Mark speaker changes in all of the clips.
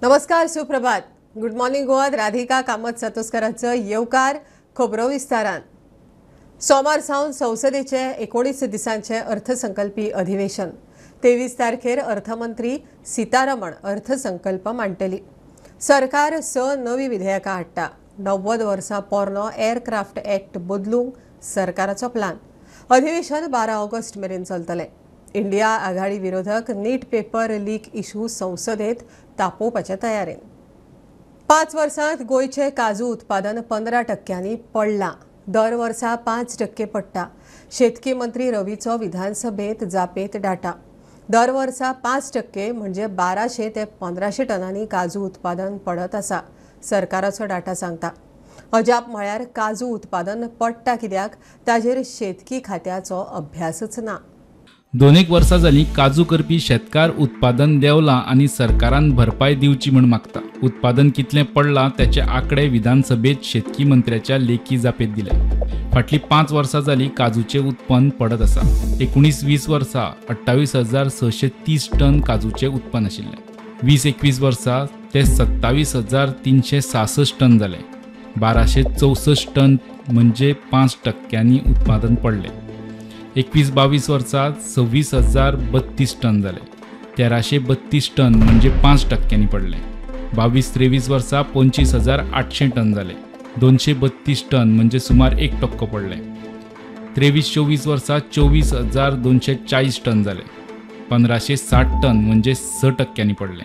Speaker 1: नमस्कार, सुप्रभात. Good morning गोवात Radhika Kamat सातोस्कराचो येवकार. खबरो विस्तारान. सोमार सावन संसदेचे 19 दिसांचे अर्थसंकल्पी अधिवेशन. 23 तारखेर अर्थमंत्री सीतारमण अर्थसंकल्प मांडटली. सरकार 6 नवी विधेयकां हाडटा. 90 वर्सां पोरणो एअरक्राफ्ट ऍक्ट बदलूंक सरकाराचो प्लान. अधिवेशन 12 ऑगस्ट मेरेन चलतलें. इंडिया आघाडी विरोधक नीट पेपर लीक इशू संसदेत तापोवपाचे तयारेन. 5 वर्सांत गोंयचें काजू उत्पादन 15% पडलां. दर वर्सा 5% पडटा. शेतकी मंत्री रवीचो विधानसभेत जापेत डाटा. दर वर्सा 5% म्हणजे 1200 ते 1500 टनांनी काजू उत्पादन पडत आसा, सरकाराचो डाटा सांगता. अजाप म्हळ्यार काजू उत्पादन पडटा कित्याक ताजेर शेतकी खात्याचो अभ्यासच ना.
Speaker 2: 2 वर्सां जालीं काजू करपी शेतकार उत्पादन देंवलां आनी सरकारान भरपाय दिवची म्हूण मागता. उत्पादन कितलें पडलां त्याचे आंकडे विधानसभेत शेतकी मंत्र्याच्या लेखी जापेत दिले. फाटलीं 5 वर्सां जालीं काजूचें उत्पन्न पडत आसा. 19-20 वर्सा 28,630 टन काजूचें उत्पन्न आशिल्लें. 20-21 वर्सा ते 27,366 टन जालें. 1264 टन म्हणजे 5% उत्पादन पडलें. 21-22 वर्सा 26,032 टन जाले. 1332 टन म्हणजे 5% पडले. 22-23 वर्सा 25,800 टन जाले. 232 टन म्हणजे सुमार 1% पडले. 23-24 वर्सा 24,240 टन जाले. 1560 टन म्हणजे 6% पडले.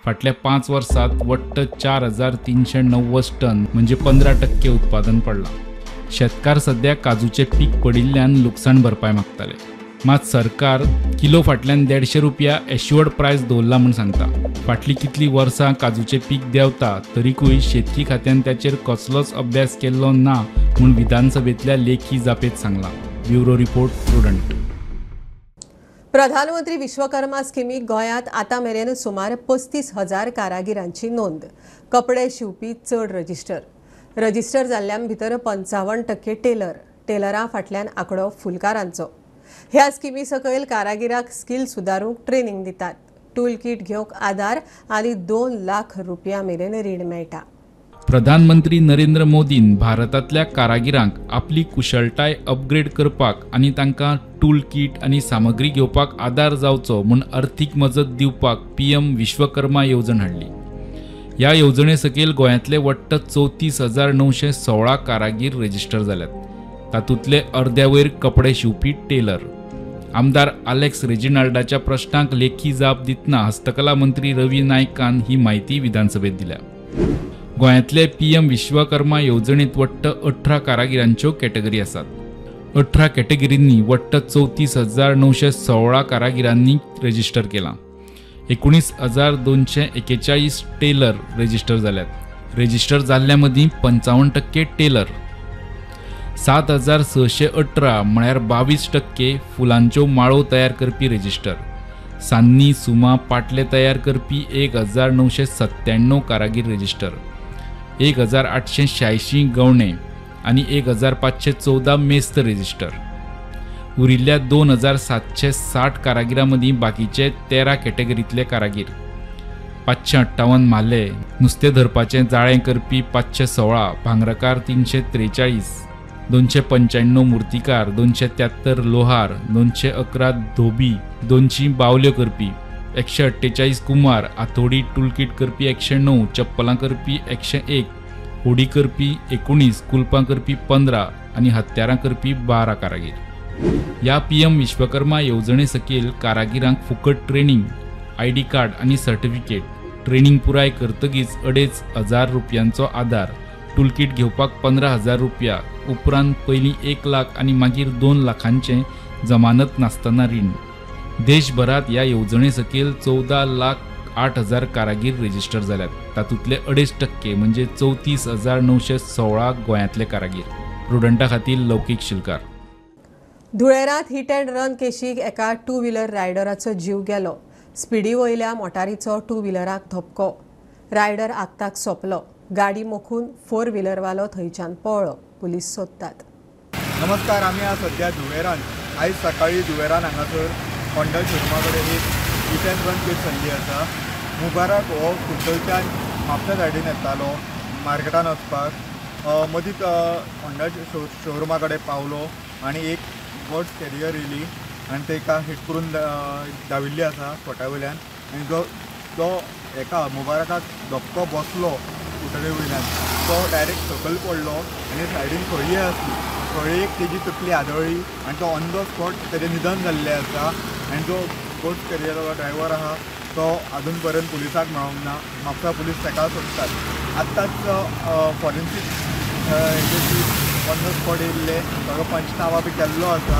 Speaker 2: फाटल्या 5 वर्सात वट्ट 4,390 टन म्हणजे 15% उत्पादन पडलां. शेतकार सध्या काजूचे पीक पडिल्ल्यान लुकसाण भरपाय मागताले. मात सरकार किलो फाटल्यान 150 रुपया एश्युअर्ड प्रायस दवरला म्हूण सांगता. फाटलीं कितलीं वर्सां काजूचें पीक देंवता तरीकूय शेतकी खात्यान ताचेर कसलोच अभ्यास केल्लो ना म्हूण विधानसभेंतल्या लेखी जापेत सांगलां. Bureau report, Prudent.
Speaker 1: प्रधानमंत्री विश्वकर्मा स्किमीक गोंयांत आतां मेरेन सुमार 35,000 कारागिरांची नोंद. कपडे शिंवपी चड रजिस्टर. रजिस्टर जाल्ल्यां भितर 55% टेलर. टेलरां फाटल्यान आंकडो फुलकारांचो. ह्या स्किमी सकयल कारागिराक स्किल सुदारूंक ट्रेनिंग दितात. टूल किट घेवंक आदार आनी 2 लाख रुपया मेरेन रीण मेळटा.
Speaker 2: प्रधानमंत्री नरेंद्र मोदीन भारतांतल्या कारागिरांक आपली कुशळटाय अपग्रेड करपाक आनी तांकां टूल किट आनी सामग्री घेवपाक आदार जावचो म्हूण अर्थीक मजत दिवपाक PM Vishwakarma येवजण हाडली. ह्या येवजणे सकयल गोंयांतले वट्ट 34,916 कारागीर रजिस्टर जाल्यात. तातूंतले अर्द्या वयर कपडे शिंवपी टेलर. आमदार आलेक्स रेजिनाल्डाच्या प्रश्नाक लेखी जाप दितना हस्तकला मंत्री रवी नायकान ही म्हायती विधानसभेत दिल्या. गोंयांतले PM Vishwakarma येवजणेंत वट्ट 18 कारागिरांच्यो कॅटेगरी आसात. 18 कॅटेगरींनी वट्ट 34,916 कारागिरांनी रजिस्टर केलां. 19,241 टेलर रजिस्टर जाल्यात. रजिस्टर जाल्ल्या मदीं 55% टेलर. 7,618 म्हळ्यार 22% फुलांच्यो माळो तयार करपी रजिस्टर. सान्नी, सुमा, पाटले तयार करपी 1,997 कारागीर रजिस्टर. 1,886 गवणे आनी 1,514 मेस्त रजिस्टर. उरिल्ल्या 2,760 कारागिरां मदीं बाकीचे 13 कॅटेगरींतले कारागीर. 558 म्हाले, नुस्तें धरपाचें जाळें करपी 516, भांगरकार 343, 295 मुर्तीकार, 273 लोहार, 211 धोबी, 200 बावल्यो करपी, 148 कुमार, आथोडी टूलकीट करपी 109, चप्पलां करपी 101, होडी करपी 19, कुलपां करपी 15 आनी हत्यारां करपी 12 कारागीर. ह्या PM Vishwakarma येवजणे सकयल कारागिरांक फुकट ट्रेनिंग, ID card आनी सर्टिफिकेट, ट्रेनिंग पुराय करतगीच 2,500 रुपयांचो आदार, टूलकीट घेवपाक 15,000 रुपया, उपरांत पयलीं 1 लाख आनी मागीर 2 लाखांचें जमानत नासतना रीण. देशभरात ह्या येवजणे सकयल 14,08,000 कारागीर रजिस्टर जाल्यात. तातूंतले 2.5% म्हणजे 34,916 गोंयांतले कारागीर. प्रुडंटा खातीर लौकीक शिलकार.
Speaker 1: धुळेरांत हिट अँड रन केशीक एका टू व्हिलर रायडराचो जीव गेलो. स्पिडी वयल्या मोटारीचो टू व्हिलराक धपको. रायडर आक्ताक सोंपलो. गाडी मोखून फोर व्हिलरवालो थंयच्यान पळ्ळो. पुलीस सोदतात.
Speaker 3: नमस्कार, आमी आज सद्या धुळेरान. आयज सकाळी धुळेरान हांगासर होंडा शोरुमा कडेन एक हिट अँड रन केस जाल्ली आसा. मुबारक हो कुडचडच्यान म्हापसा सायडीन येतालो मार्केटान वचपाक. मदींच होंडा शोरुमा कडेन पावलो आनी एक गॉड्स कॅरियर येयली आनी तेका हिट करून धांविल्ली आसा स्पॉटा वयल्यान. आनी जो एका मुबारकाक धपको बसलो स्कुटरी वयल्यान तो डायरेक्ट सकयल पडलो आनी सायडीन खळी आसली, खळयेक तेजी तकली आदळ्ळी आनी तो ऑन the spot तेजें निधन जाल्लें आसा. आनी जो गॉड्स कॅरियराचो ड्रायव्हर आहा तो अजून पर्यंत पुलिसाक मेळोंक ना. म्हापसा पुलीस ताका सोदतात. आत्ताच forensic agency on the spot येयल्ले, सगळो पंचनामा बी केल्लो आसा.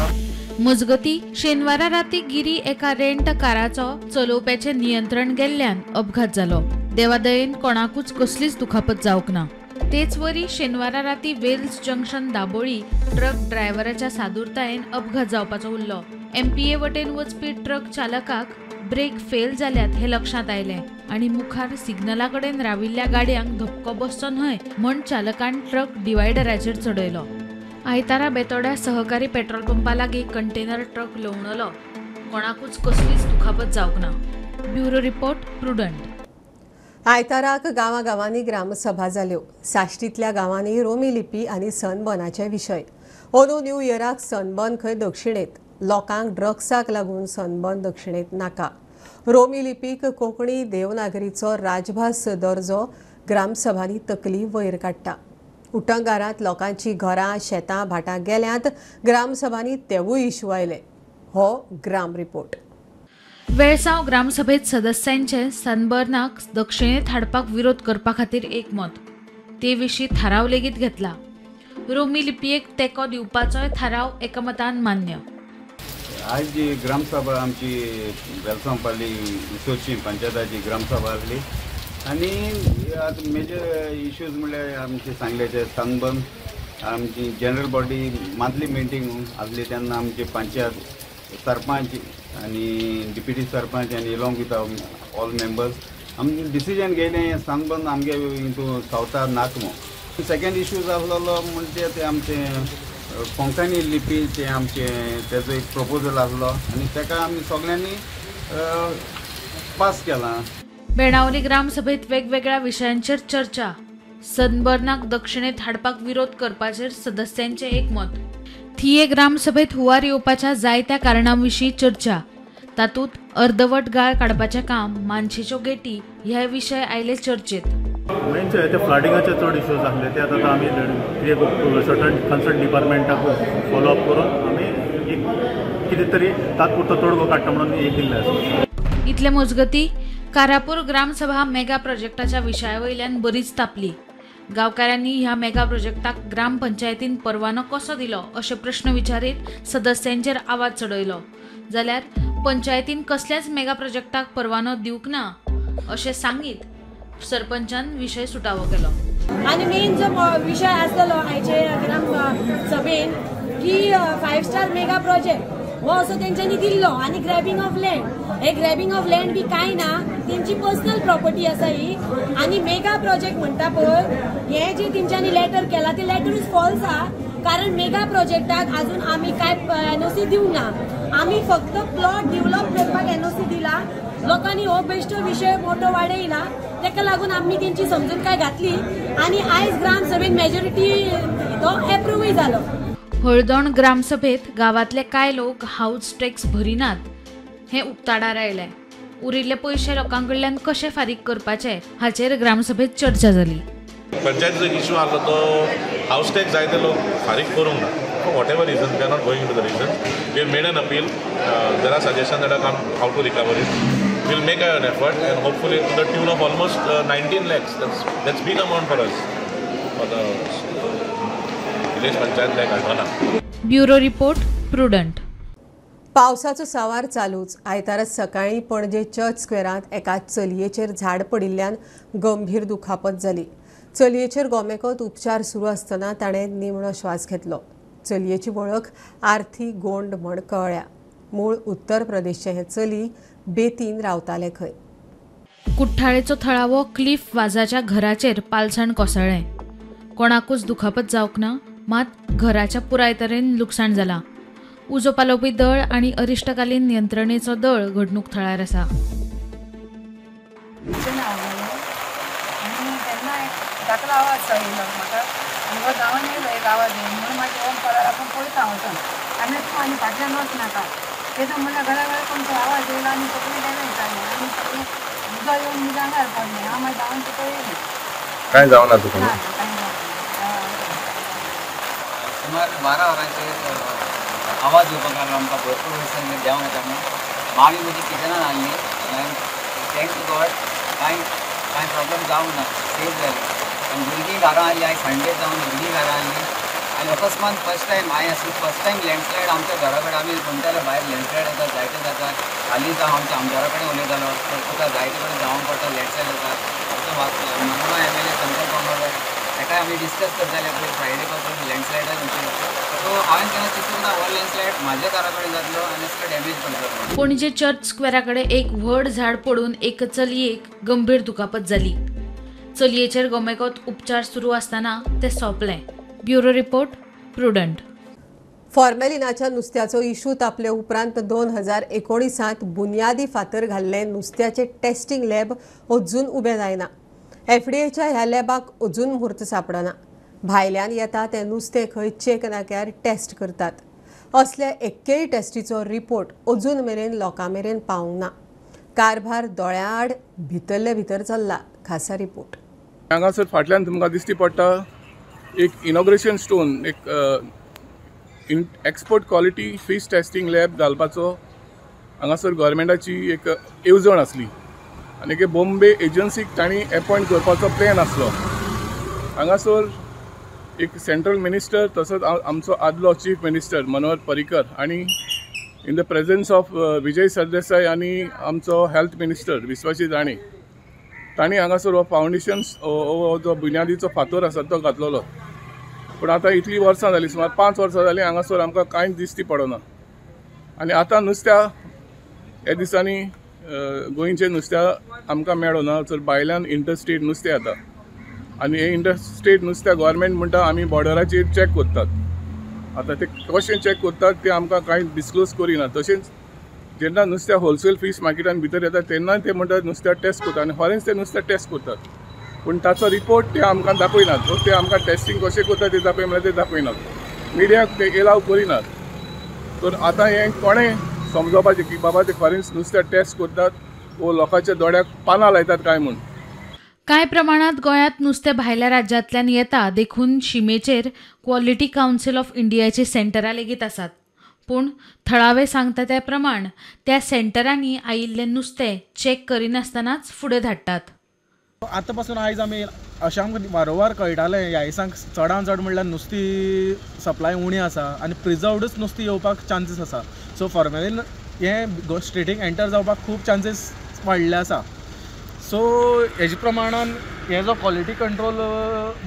Speaker 4: मजगती शेनवारा राती गिरी एका रेंट काराचो चलोवप्याचें नियंत्रण गेल्ल्यान अपघात जालो. देवादयेन कोणाकूच कसलीच दुखापत जावंक ना. तेचवरी शेनवारा राती वेल्स जंक्शन दाबोळी ट्रक ड्रायव्हराच्या सादूरतायेन अपघात जावपाचो उरलो. एमपीए वटेन वचपी ट्रक चालकाक ब्रेक फेल जाल्यात हे लक्षांत आयलें आनी मुखार सिग्नला कडेन राविल्ल्या गाडयांक धपको बसचो न्हय म्हण चालकान ट्रक डिवायडराचेर चडयलो. आयतारा बेतोड्या सहकारी पेट्रोल पंपा लागीं कंटेनर ट्रक लवणलो. कोणाकूच कसलीच दुखापत जावंक ना. Bureau report, Prudent.
Speaker 1: आयताराक गांवागांवांनी ग्रामसभा जाल्यो. साश्टींतल्या गांवांनी रोमी लिपी आनी सनबर्नाचे विशय. अंदू न्यू इयराक सनबर्न खंय दक्षिणेंत. लोकांक ड्रग्साक लागून सनबर्न दक्षिणेंत नाका. रोमी लिपीक कोंकणी देवनागरीचो राजभास दर्जो ग्रामसभांनी तकली वयर काडटा. उटंगारांत लोकांची घरां, शेतां, भाटां गेल्यांत. ग्रामसभांनी तेवूय इशू आयले. हो ग्राम रिपोर्ट.
Speaker 4: वेळसांव ग्रामसभेत सदस्यांचे सनबर्नाक दक्षिणेत हाडपाक विरोध करपा खातीर एकमत. ते विशीं थाराव लेगीत घेतला. रोमी लिपयेक तेंको दिवपाचोय थाराव एकमतान मान्य.
Speaker 5: आज जी ग्रामसभा आमची वेलसांव पाली इसोची पंचायताची ग्रामसभा आसली आनी आतां मेजर इश्यूज म्हणल्यार आमचे सांगल्याचे सनबर्न, आमची जनरल बॉडी मंथली मिटींग आसली तेन्ना आमची पंचायत सरपंच आनी डिप्युटी सरपंच आनी एलॉंग विथ ऑल मेंबर्स आमी डिसिजन घेयलें सनबर्न आमगे हितून सावथार नाक म्हूण. सेकेंड इश्यूज आसलेलो म्हणजे ते आमचे कोंकणी लिपीचे आमचे तेजो एक प्रपोजल आसलो आनी ताका आमी सगळ्यांनी पास केला.
Speaker 4: बेणावली ग्रामसभेत वेगवेगळ्या विशयांचेर चर्चा. सनबर्नाक दक्षिणेत हाडपाक विरोध करपाचेर सदस्यांचें एकमत. थिये ग्रामसभेत हुंवार येवपाच्या जायत्या कारणां विशीं चर्चा. तातूंत अर्दवट गाळ काडपाचें काम, मानशेच्यो गेटी ह्या विशय आयले चर्चेत.
Speaker 6: मेन ते फ्लडिंगाचे चड इश्यूज आसले ते आतां आमी सर्टन कन्सर्न डिपार्टमेंटाक फॉलोअप करून आमी एक कितें तरी तात्पुरतो तोडगो काडटा म्हणून एक दिल्लें आसा.
Speaker 4: इतले मजगती कारापूर ग्रामसभा मेगा प्रोजेक्टाच्या विशया वयल्यान बरीच तापली. गांवकारांनी ह्या मेगा प्रोजेक्टाक ग्रामपंचायतीन परवानो कसो दिलो अशे प्रश्न विचारीत सदस्यांचेर आवाज चडयलो. जाल्यार पंचायतीन कसल्याच मेगा प्रोजेक्टाक परवानो दिवंक ना अशें सांगीत सरपंचान विशय सुटावो केलो.
Speaker 7: आनी मेन जो विशय आसलेलो आयचे ग्राम सभेन की 5 स्टार मेगा प्रोजेक्ट हो असो तेंच्यांनी दिल्लो आनी ग्रॅबिंग ऑफ लँड, हे ग्रॅबिंग ऑफ लँड बी कांय ना, तेंची पर्सनल प्रॉपर्टी आसा ही. आनी मेगा प्रोजेक्ट म्हणटा पळय हे जे तेंच्यांनी लेटर केला ते लेटरूच फॉल्स आहा, कारण मेगा प्रोजेक्टाक अजून आमी कांय एनओसी दिवंक ना. आमी फक्त प्लॉट डेव्हलप करपाक एनओसी दिला. लोकांनी हो बेश्टो विशय मोठो वाडयला, ताका लागून आमी तेंची समजून काय घातली आनी आयज ग्रामसभेन मेजॉरिटी तो एप्रूवूय जालो.
Speaker 4: हळदोण ग्रामसभेत गांवांतले कांय लोक हाऊस टॅक्स भरिनात हें उक्ताडार आयलें. उरिल्ले पयशे लोकां कडल्यान कशे फारीक करपाचे हाचेर ग्रामसभेत चर्चा जाली.
Speaker 8: पंचायतीचो इशू आसलो तो हाऊस टॅक्स जायते लोक फारीक करूंक ना. For whatever reason, we are not going into the reason. We have made an appeal. There are suggestions that are come how to recover it. We'll make an effort and hopefully to the tune of almost 19 lakhs. That's big amount for us, for the village panchayat like Aldona.
Speaker 4: Bureau report, Prudent.
Speaker 1: पावसाचो सावार चालूच. आयतारा सकाळीं Panaji church स्क्वेरांत एका चलयेचेर झाड पडिल्ल्यान गंभीर दुखापत जाली. चलयेचेर गोमेकॉत उपचार सुरू आसतना ताणें निमणो श्वास घेतलो. चलयेची वळख आरती गोंड म्हण कळ्ळ्या. मूळ उत्तर प्रदेशचे हे चली बेतीन रावताले खंय.
Speaker 4: कुठ्ठाळेचो थळावो क्लिफ वाजाच्या घराचेर पालसण कोसळ्ळें. कोणाकूच दुखापत जावंक ना, मात घराच्या पुराय तरेन लुकसाण जालां. उजो पालोवपी दळ आनी अरिश्टकालीन यंत्रणेचो दळ घडणूक थळार आसा.
Speaker 9: आनी तेन्ना धाकलो आवाज येयलो म्हाका आनी गांवान येयलो एक आवाज येवन म्हणून मागीर येवन पळोवप आपूण पळयता वचोन आनी तूं आनी फाटल्यान वच नाका तेजो म्हणल्यार घरा घरा कोण आवाज येयलो आनी सगळीं डॅमेज जाली आनी सगळीं उदक येवन म्हज्या आंगार पडलें. हांव मागीर धांवन तुका येयलें.
Speaker 10: कांय जावना तुका?
Speaker 9: ना, कांय जावना.
Speaker 11: सुमार 12 वरांचेर आवाज येवपाक लागलो आमकां भरपूर वयसान देंवोंक येता म्हणून. मामी म्हजी किचनान आहली आनी thank to God कांय कांय प्रॉब्लम जावंक ना, सेफ जाली. आनी भुरगीं घरां आहली, आयज संडे जावन भुरगीं घरां आहली आनी अकस्मात फर्स्ट टायम हांवें आसली फर्स्ट टायम लँडस्लायड आमच्या घरा कडेन. आमी म्हणटाले भायर लँडस्लायड येता जायते जाता, हालींच हांव आमच्या आमदारा कडेन उलयतालो तर तुका जायते कडेन जावंक पडटा लँडस्लायड येता. आमचो मडगांव MLA संकल्प बांबोळकर ताकाय आमी डिस्कस करताले पळय फ्रायडे पासून लँडस्लायडा विशीं. सो हांवें केन्ना चिंतूंक ना हो लँडस्लायड म्हाज्या घरा कडेन जातलो आनी असलो डॅमेज पडटलो.
Speaker 4: पणजे चर्च स्क्वेरा कडेन एक व्हड झाड पडून एक चलयेक गंभीर दुखापत जाली. चलयेचेर गोमेकॉत उपचार सुरू आसतना तें सोंपलें. Bureau report, Prudent.
Speaker 1: फॉर्मेलिनाच्या नुस्त्याचो इशू तापले उपरांत 2019 बुनियादी फातर घाल्ले नुस्त्याचे टेस्टिंग लॅब अजून उबें जायना. एफडीएच्या ह्या लॅबाक अजून म्हूर्त सापडना. भायल्यान येता तें नुस्तें खंय चेक नाक्यार टेस्ट करतात. असल्या एक्केय टेस्टीचो रिपोर्ट अजून मेरेन लोकां मेरेन पावूंक ना. कारभार दोळ्याआड भितरले भितर चल्ला. खासा रिपोर्ट.
Speaker 10: हांगासर फाटल्यान तुमकां दिश्टी पडटा एक इनॉग्रेशन स्टोन, एक export quality fish testing lab घालपाचो हांगासर गव्हर्मेंटाची एक येवजण आसली आनी एक बॉम्बे एजन्सीक तांणी एपॉयंट करपाचो प्लॅन आसलो. हांगासर एक सेंट्रल मिनिस्टर तसोच आमचो आदलो चीफ मिनिस्टर मनोहर पर्रीकर आनी in the presence of Vijay Sardesai आनी आमचो हेल्थ मिनिस्टर विश्वाजीत राणे तांणी हांगासर हो फावंडेशन हो जो बुन्यादीचो फातर आसा तो घातलेलो. पूण आतां इतलीं वर्सां जालीं, सुमार 5 वर्सां जालीं हांगासर आमकां कांयच दिश्टी पडना. आनी आतां नुस्त्या ह्या दिसांनी गोंयचें नुस्त्या आमकां मेळना. चड भायल्यान इंटरस्टेट नुस्तें येता आनी हे इंटरस्टेट नुस्त्या गव्हर्मेंट म्हणटा आमी बॉर्डराचेर चॅक करतात. आतां ते कशें चॅक करतात ते आमकां कांय डिस्क्लोज करिना. तशेंच जेन्ना नुस्त्या होलसेल फीश मार्केटान भितर येता तेन्ना ते म्हणटात नुस्त्या टेस्ट करतात आनी खरेंच ते नुस्त्या टेस्ट करतात, पूण ताचो रिपोर्ट ते आमकां दाखयनात. ते आमकां टेस्टिंग कशें करतात ते दाखय म्हणल्यार ते दाखयनात, मिडियाक ते एलाव करिनात. तर आतां हें कोणें समजोवपाचें की बाबा ते खरेंच नुस्त्या टेस्ट करतात वो लोकांच्या दोळ्याक पानां लायतात काय म्हूण.
Speaker 4: कांय प्रमाणांत गोंयांत नुस्तें भायल्या राज्यांतल्यान येता देखून शिमेचेर क्वॉलिटी कावन्सील ऑफ इंडियाची सेंटरां लेगीत आसात. पूण थळावे सांगता त्या प्रमाण त्या सेंटरांनी आयिल्लें नुस्तें चॅक करिनासतनाच फुडें धाडटात.
Speaker 12: आतां पासून आयज आमी अशें आमकां वारंवार कळटालें ह्या दिसांक चडान चड म्हणल्यार नुस्तीं सप्लाय उणी आसा आनी प्रिजर्वडूच नुस्तीं येवपाक चान्सीस आसा. सो फॉर्मेलीन हें स्टेटीक एंटर जावपाक खूब चान्सीस वाडले आसा. सो हेजे प्रमाणान हे जो क्वॉलिटी कंट्रोल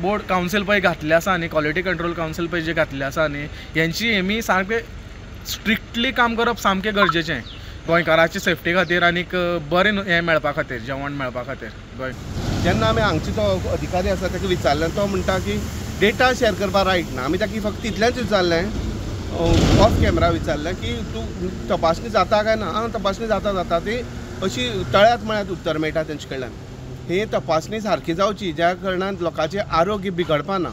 Speaker 12: बोर्ड कावन्सील पळय घातले आसा न्ही, क्वॉलिटी कंट्रोल कावन्सील पळय जे घातले आसा न्ही, हेंची हेमी सारकें स्ट्रिक्टली काम करप सामकें गरजेचें गोंयकाराचे सेफ्टी खातीर आनीक बरें हें मेळपा खातीर, जेवण मेळपा खातीर गोंय.
Speaker 13: जेन्ना आमी हांगचे जो अधिकारी आसा ताका विचारलें तो म्हणटा की डेटा शेअर करपाक रायट ना. आमी ताका फक्त तितलेंच विचारलें, ऑफ कॅमेरा विचारलें की तूं तपासणी जाता काय ना. आं, तपासणी जाता जाता ती अशी तळ्यात मळ्यात उत्तर मेळटा तेंचे कडल्यान. ही तपासणी सारकी जावची ज्या कारणान लोकांचें आरोग्य बिगडपा ना.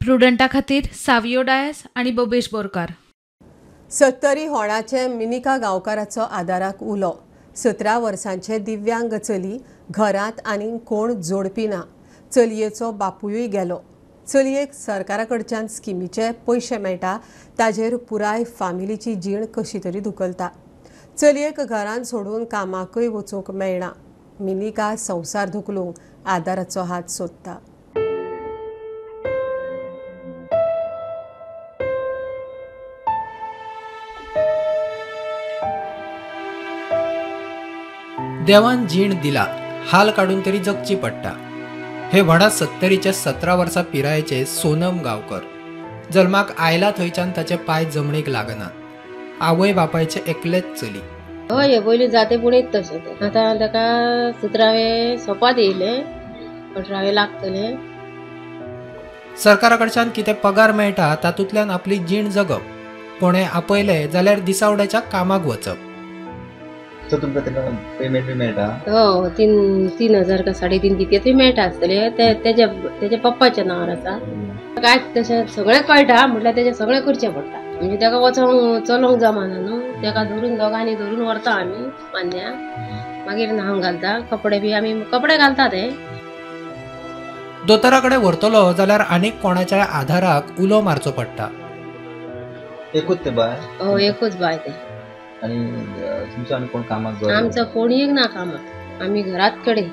Speaker 4: प्रुडंटा खातीर सावियो डायस आनी बबेश बोरकार.
Speaker 1: सत्तरी होणाचे मिनिका गांवकाराचो आदाराक उलो. 17 वर्सांचे दिव्यांग चली घरांत आनी कोण जोडपी ना. चलयेचो बापूयूय गेलो. चलयेक सरकारा कडच्यान स्किमीचे पयशे मेळटा ताजेर पुराय फामिलीची जीण कशी तरी धुकलता. चलयेक घरांत सोडून कामाकूय वचूंक मेळना. मिनिका संवसार धुकलूंक आदाराचो हात सोदता.
Speaker 14: देवान जीण दिला, हाल काडून तरी जगची पडटा. हे व्हडा सत्तरीच्या 17 वर्सां पिरायेचे सोनम गांवकर जल्माक आयला थंयच्यान ताचे पांय जमणीक लागनात. आवय बापायचे एकलेच चली.
Speaker 15: हय, पयलीं जाते पूण येत तशें तें. आतां ताका 17वें सोंपात येयलें, 18वें लागतलें.
Speaker 14: सरकारा कडच्यान कितें पगार मेळटा तातूंतल्यान आपली जीण जगप, कोणें आपयलें जाल्यार दिसावड्याच्या कामाक वचप.
Speaker 16: सो तुमकां तेका पेमेंट बी मेळटा?
Speaker 15: हो, 3,000 का 3.5 कितें तरी मेळटा आसतलें. तेज्या तेज्या पप्पाच्या नांवार आसा. काय तशें सगळें कळटा म्हटल्यार तेजें सगळें करचें पडटा. म्हणजे तेका वचोंक चलोवंक जमाना न्हू, तेका धरून दोगांनी धरून व्हरता आमी मान्न्या, मागीर न्हावंक घालता, कपडे बी आमी कपडे घालता ते.
Speaker 14: दोतोरा कडेन व्हरतलो जाल्यार आनीक कोणाच्या आधाराक उलो मारचो पडटा.
Speaker 16: एकूच ते बाय?
Speaker 15: हो, एकूच बाय ते.
Speaker 16: आनी तुमचो आनी कोण कामाक?
Speaker 15: आमचो कोणीय ना कामाक, आमी घरात कडेन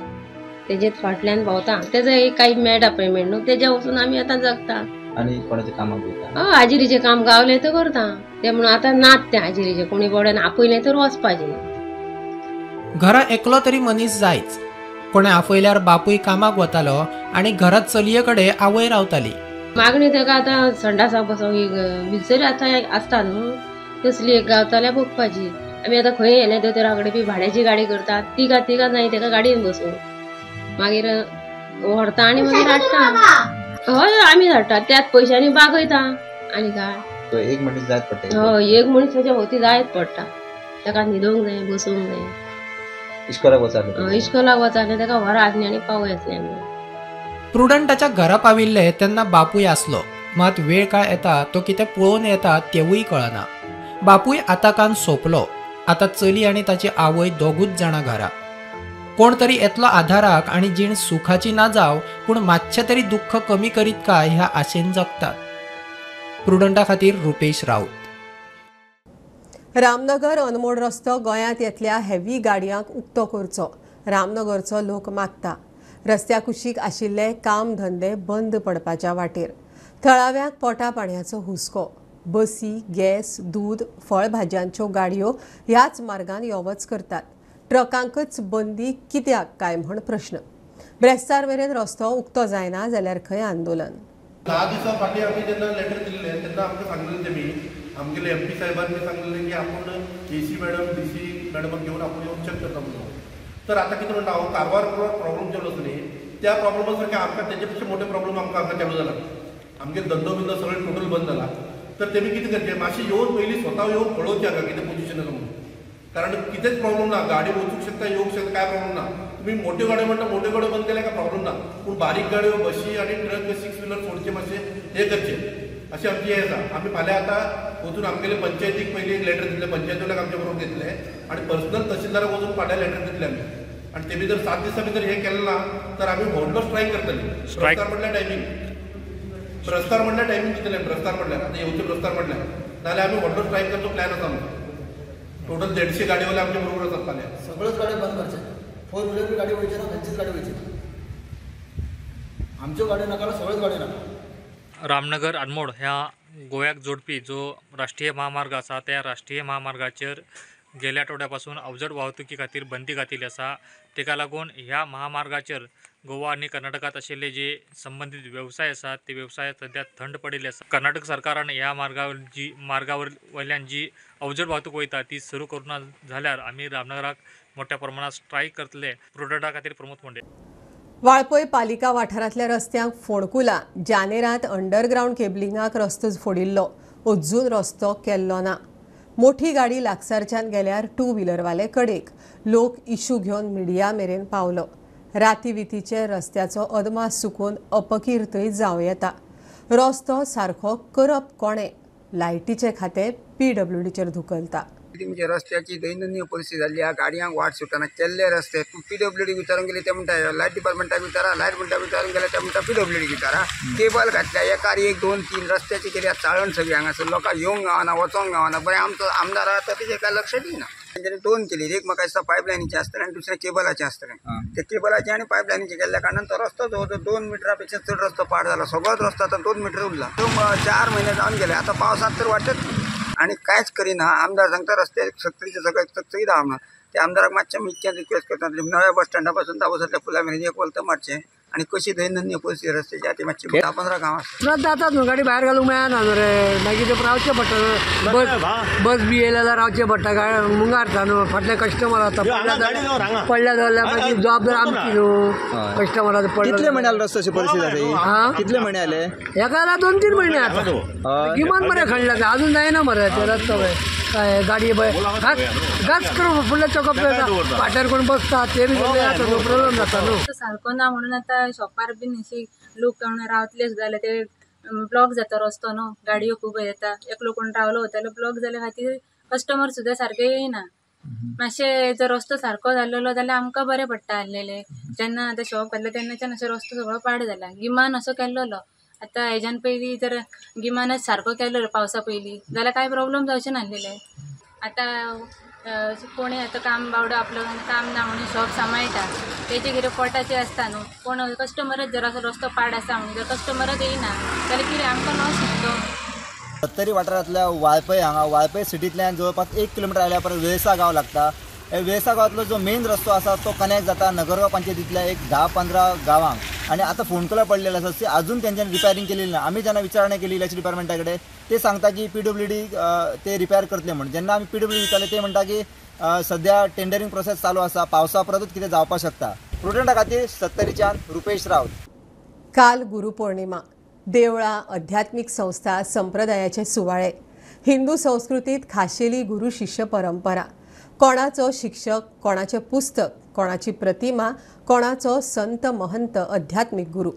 Speaker 15: तेजेच फाटल्यान भोंवता. तेजो एक कांय मेळटा पेमेंट न्हू, तेज्या वचून आमी आतां जगता.
Speaker 16: आनी कोणाचें कामाक वयता?
Speaker 15: हय, हाजिरीचें काम गावलें तर करता तें, म्हणून आतां नात तें हाजिरीचें, कोणी बोड्यान आपयलें तर वचपाचें.
Speaker 14: घरा एकलो तरी मनीस जायच. कोणें आपयल्यार बापूय कामाक वतालो आनी घरात चलये कडेन आवय रावताली.
Speaker 15: मागणी ताका आतां संडासाक बसोंक एक व्हिलचेर आतां आसता न्हू, तसली एक गावताल्या बघपाची. आमी आतां खंय येयले दोतोरा कडेन बी भाड्याची गाडी करतात, तिगा तिगा जाय तेका गाडयेन बसूंक, मागीर व्हरता आनी मागीर हाडटा. हय, आमी हाडटा त्याच पयशांनी बागयता. आनी काय
Speaker 16: एक मनीस जायत पडटा?
Speaker 15: हय, एक मनीस ताच्या भोंवती जायत पडटा. ताका न्हिदोंक जाय, बसूंक जाय.
Speaker 16: इश्कोलाक वचारलें?
Speaker 15: इश्कोलाक वचारलें ताका व्हरा आसलें आनी पावय आसलें आमी.
Speaker 14: प्रुडंटाच्या घरा पाविल्ले तेन्ना बापूय आसलो, मात वेळ काळ येता तो कितें पळोवन येता तेवूय कळना. बापूय आताकान सोंपलो. आतां चली आनी ताची आवय दोगूच जाणां घरा. कोण तरी येतलो आधाराक आनी जीण सुखाची ना जाव पूण मातशें तरी दुख्ख कमी करीत काय ह्या आशेन जगतात. प्रुडंटा खातीर रुपेश राऊत.
Speaker 1: रामनगर अनमोड रस्तो गोंयांत येतल्या हेवी गाडयांक उक्तो करचो, रामनगरचो लोक मागता. रस्त्या कुशीक आशिल्ले काम धंदे बंद पडपाच्या वाटेर. थळाव्यांक पोटा पाणयाचो हुस्को. बसी, गॅस, दूद, फळभाजयांच्यो गाडयो ह्याच मार्गान यो वच करतात. ट्रकांकच बंदी कित्याक काय म्हण प्रश्न. ब्रेस्तार मेरेन रस्तो उक्तो जायना जाल्यार खंय आंदोलन.
Speaker 17: 10 दिसां फाटीं आमी जेन्ना लेटर दिल्लें तेन्ना आमकां सांगलेलें तेमी, आमगेले एम पी साहेबान बी सांगलेलें की आपूण ए सी मॅडम, डी सी मॅडमाक घेवन आपूण येवन चॅक करता म्हणून. तर आतां कितें म्हणटा हांव, कारवार प्रॉब्लम चालू आसा न्ही, त्या प्रॉब्लमा सारकें आमकां तेजे पेक्षा मोठे प्रॉब्लम आमकां हांगा चालू जाला. आमगेले धंदो बिंदो सगळें टोटल बंद जाला. तर तेमी कितें करचें, मातशें येवन पयलीं स्वता येवन पळोवचें हांगा कितें पोजिशन आसा म्हणून. कारण कितेंच प्रॉब्लम ना, गाडी वचूंक शकता, येवंक शकता, कांय प्रॉब्लम ना. तुमी मोट्यो गाडयो म्हणटा, मोट्यो गाडयो बंद केल्यार काय प्रॉब्लम ना, पूण बारीक गाडयो, बशी आनी ट्रक, 6 व्हिलर सोडचे मातशें हें करचें, अशें आमची हें आसा. आमी फाल्यां आतां वचून आमगेले पंचायतीक पयलीं एक लेटर दितले, पंचायतीक आमचे बरोबर घेतले आनी पर्सनल तहसीलदाराक वचून फाल्यां लेटर दितले आमी. आनी तेमी जर 7 दिसां भितर हें केलें ना तर आमी व्हडलो स्ट्रायक करतले. ब्रस्तार म्हटल्यार टायमींग, ब्रस्तार म्हटल्यार टायमींग दितले, ब्रस्तार म्हटल्यार आतां येवचें ब्रस्तार म्हटल्यार, नाजाल्यार आमी व्हडलो स्ट्रायक करचो प्लॅन आसा आमचो. टोटल 150 गाडयोवाले आमचे बरोबर आसात फाल्यां.
Speaker 18: सगळ्योच गाडयो बंद करचे, 4 व्हिलर बी गाडी वयची ना, खंयचीच गाडी वयची ना, आमच्यो गाडयो नाका, सगळ्योच गाडयो नाका.
Speaker 19: रामनगर आनमोड ह्या गोव्याक जोडपी जो राष्ट्रीय महामार्ग आसा त्या राष्ट्रीय महामार्गाचेर गेल्या आठवड्या पासून अवजड वाहतुकी खातीर बंदी घातिल्ली आसा. ताका लागून ह्या महामार्गाचेर गोवा आनी कर्नाटकांत आशिल्ले जे संबंदीत वेवसाय आसात ते वेवसाय सद्या थंड पडिल्ले आसा. कर्नाटक सरकारान ह्या मार्गावर वयल्यान जी अवजड वाहतूक वयता ती सुरू करूं ना जाल्यार आमी रामनगराक मोठ्या प्रमाणात स्ट्रायक करतले. प्रुडंटा खातीर प्रमोद मोंडे.
Speaker 1: वाळपय पालिका वाठारांतल्या रस्त्यांक फोंडकुलां. जानेरांत अंडरग्रावंड केबलिंगाक रस्तो फोडिल्लो, अजून रस्तो केल्लो ना. मोठी गाडी लागसारच्यान गेल्यार 2 व्हिलरवाले कडेक. लोक इशू घेवन मिडिया मेरेन पावलो. राती वितीचे रस्त्याचो अदमास चुकून अपकीर्तय जावं येता. रस्तो सारको करप कोणें? लायटीचें खातें पीडब्ल्यूडीचेर धुकलता.
Speaker 20: म्हणजे रस्त्याची दैनंदिन परिस्थिती जाल्ली आहा, गाडयांक वाट सुटना, केल्ले रस्ते तूं पीडब्ल्यूडी विचारून गेले ते म्हणटा लायट डिपार्टमेंटाक विचारा, लायट म्हणटा विचारून गेले ते म्हणटा पीडब्ल्यूडी विचारा. केबल घातल्या एकार 1 2 3 रस्त्याची केली चाळण सगळी हांगासर, लोकांक येवंक गावना, वचोंक गावना. बरें आमचो आमदार आहा तो तेजेर काय लक्ष दिना. तेंच्यांनी 2 केली, एक म्हाका दिसता पायपलायनीचें आसतलें आनी दुसरें केबलाचें आसतलें. ते केबलाचें आनी पायपलायनीचें केल्ल्या कारणान तो रस्तो जवळ जवळ 2 मिटरा पेक्षा चड रस्तो पाड जाला, सगळोच रस्तो आतां 2 मिटर उरला. तो 4 म्हयने जावन गेले, आतां पावसांत तर वाटच आनी कांयच करिना. आमदार सांगता रस्ते सक्तीचे सगळे चकचकीत आहा म्हणून. त्या आमदाराक मातशें इतकें रिक्वेस्ट करता, नव्या बस स्टँडा पासून दाबोसांतल्या पुला मेरेन एक वलत मारचें आनी कशी दैनंदिन परिस्थिती रस्त्याची आती मातशी 10-15 गांव आसा.
Speaker 21: त्रास जातात न्हू, गाडी भायर घालूंक मेळना न्हू रे, मागीर ते रावचें पडटा, बस बी येयल्या जाल्यार रावचें पडटा, गाडी मुंगारता न्हू, फाटले कस्टमर आसता, पडल्या जाल्यार मागीर जबाबदार आमची न्हू, कस्टमर.
Speaker 16: कितले म्हयने जाले रस्त्याची परिस्थिती आसा? कितले म्हयने जाले?
Speaker 21: हेका जाल्यार 2-3 म्हयने आतां गिमान मरे खणल्या, अजून जायना मरे ते रस्तो. काय गाडी खास गाच करून फुडल्या चॉकअप जाता, फाटल्यान कोण बसता ते बी सगळें जाता न्हू, प्रोब्लम जाता न्हू.
Speaker 2: सारको ना म्हणून आतां शॉपार बीन अशी लोक कोण रावतले सुद्दां जाल्यार ते ब्लॉक जाता रस्तो न्हू, गाडयो खूब येता, एकलो कोण रावलो वतालो ब्लॉक जाल्या खातीर कस्टमर सुद्दां सारके येयना. मातशें जर रस्तो सारको जाल्लो जाल्यार आमकां बरें पडटा आसलेलें. जेन्ना आतां शॉप घातलें तेन्नाच्यान असो रस्तो सगळो पाड जाला, गिमान असो केल्लोलो. आतां हेज्यान पयलीं जर गिमानच सारको केल्लो पावसा पयलीं जाल्यार कांय प्रोब्लम जावचें नासलेलें. आतां कोणी आतां काम बावडो आपलो काम ना म्हणून शॉप सांबाळटा, तेजे कितें पोटाचें आसता न्हू, कोण कस्टमरच जर असो रस्तो पाड आसा म्हणून जर कस्टमरच येयना जाल्यार कितें आमकां लॉस न्हू तो.
Speaker 22: सत्तरी वाठारांतल्या वाळपय हांगा वाळपय सिटींतल्यान जवळपास 1 किलोमिटर आयल्या परत वेळसा गांव लागता. वेळसा गांवांतलो जो मेन रस्तो आसा तो कनेक्ट जाता नगरगांव पंचायतींतल्या एक 10-15 गांवांक आनी आतां फोंडकुलां पडलेली आसा ती अजून तेंच्यांनी रिपेरींग केलेली ना. आमी जेन्ना विचारणा केली इलेक्शन डिपार्टमेंटा कडेन ते सांगता की पीडब्ल्यूडी ते रिपेर करतले म्हण. जेन्ना आमी पीडब्ल्यूडी विचारले ते म्हणटा की सद्या टेंडरींग प्रोसेस चालू आसा, पावसा परतूच कितें जावपाक शकता. प्रुडंटा खातीर सत्तरीच्यान रुपेश रावत.
Speaker 1: काल गुरुपौर्णिमा, देवळां, आध्यात्मिक संस्था, संप्रदायाचे सुवाळे, हिंदू संस्कृतीत खाशेली गुरु शिष्य परंपरा. कोणाचो शिक्षक, कोणाचें पुस्तक, कोणाची प्रतिमा, कोणाचो संत महंत आध्यात्मिक गुरु.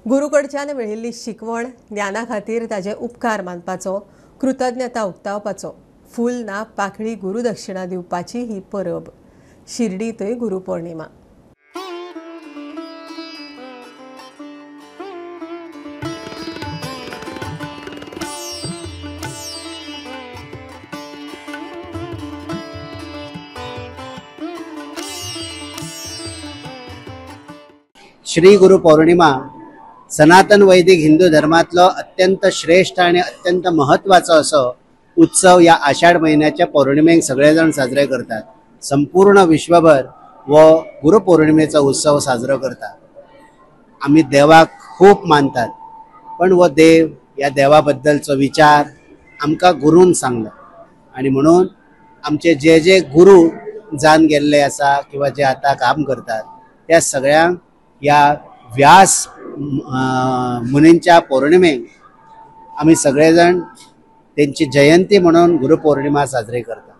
Speaker 1: गुरुकडच्यान मेळिल्ली शिकवण ज्ञाना खातीर ताजे उपकार मानपाचो, कृतज्ञता उक्तावपाचो, फूल ना पाखळी गुरुदक्षिणा दिवपाची ही परब. शिर्डींतय गुरुपौर्णिमा.
Speaker 23: श्री गुरु पौर्णिमा सनातन वैदिक हिंदू धर्मातलो अत्यंत श्रेष्ठ आणि अत्यंत महत्वाचो असो उत्सव या आषाढ महिन्याच्या पौर्णिमेक सगळे जाण साजरे करतात. संपूर्ण विश्वभर वो गुरु पौर्णिमेचो उत्सव साजरो करतात. आमी देवाक खूब मानतात, पण वो देव या देवाबद्दलचो विचार आमकां गुरून सांगलो आणि म्हणून आमचे जे जे गुरु जावन गेल्ले आसा किंवा जे आतां काम करतात त्या सगळ्यांक या व्यास मुनींच्या पौर्णिमेक आमी सगळेजण त्यांची जयंती म्हणून गुरुपौर्णिमा साजरी करतात.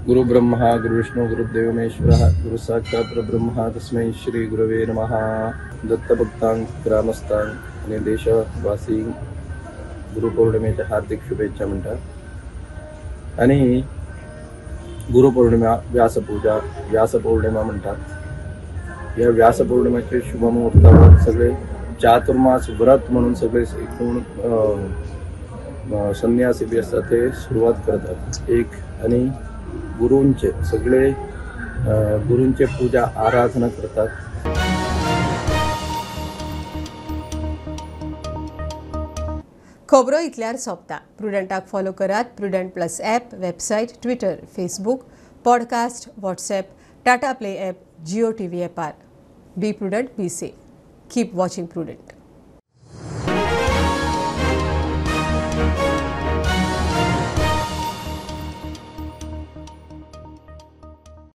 Speaker 24: गुरु ब्रह्मा गुरुविष्णू गुरुदेव महेश्वरः गुरु साक्षात परब्रह्म तस्मै श्री गुरवे नमः. दत्तभक्तांक, ग्रामस्थांक आनी देशवासी गुरुपौर्णिमेच्या हार्दिक शुभेच्छा म्हणटा. आनी गुरुपौर्णिमा व्यासपूजा, व्यासपौर्णिमा म्हणटात. ह्या व्यासपौर्णिमेचे शुभ मुहूर्तावर सगळे चातुर्मास व्रत म्हणून सगळे एकूण संन्यासी बी आसता ते सुरवात करतात. एक आणि गुरूंचे सगळे गुरूंचे पूजा आराधना करतात.
Speaker 1: खबरो इतल्यार सोंपता. प्रुडंटाक फॉलो करात Prudent plus app, website, Twitter, Facebook, podcast, WhatsApp, Tata Play app, Jio TV ॲपार. Be prudent, be safe, keep watching Prudent.